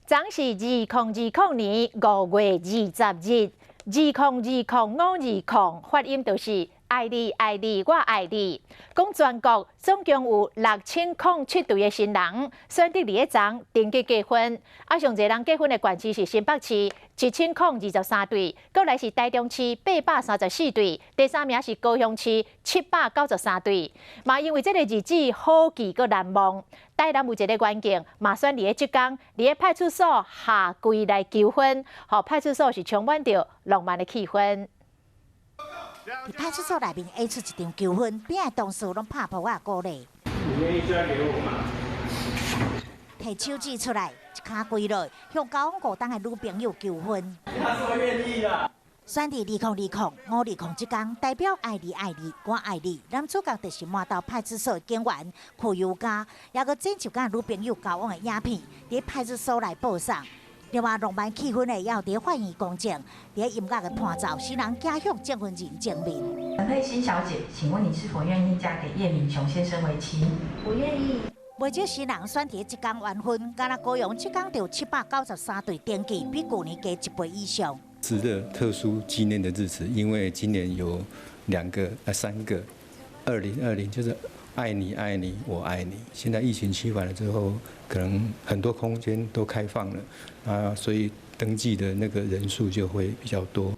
昨是2020年5月20日，20205520，發音就是愛你愛你我愛你。講全國總共有6007對的新人選擇佇咧昨登記結婚。啊，上濟人結婚的縣市是新北市1023對，閣來是台中市834對，第三名是高雄市793對。嘛因為這個日子好記閣難忘，台南有一个員警嘛選佇咧這工，佇咧派出所下跪來求婚，予派出所是充滿著浪漫的氣氛。佇派出所內面演出一場求婚，邊仔同事攏拍噗仔鼓勵。你願意嫁給我嗎？提手指出來，一跤跪落，向交往5冬的女朋友求婚。他說願意啦。選佇2020-520這工，代表愛你愛你，我愛你。男主角就是滿豆派出所警員柯尤嘉，也閣剪輯佮女朋友交往的影片，佇派出所內播送。另外，浪漫氣氛的也有佇法院公證，佇音樂的伴奏，新人行向證婚人正面。陳佩欣小姐，請問你是否願意嫁給葉敏雄先生為妻？我願意。袂少新人選佇這工完婚，敢若高雄這工就有793對登記，比舊年加一倍以上。值得特殊紀念的日子，因為今年有兩個、三個，2020就是愛你愛你我愛你。現在疫情趨緩了之後，可能很多空間都開放了，啊，所以登記的那個人數就會比較多。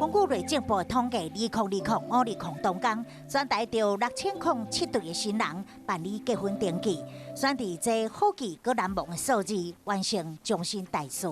根據內政部的統計，2020-520當工，全台就6007對的新人辦理結婚登記，選佇這好記閣難忘的數字，完成終身大事。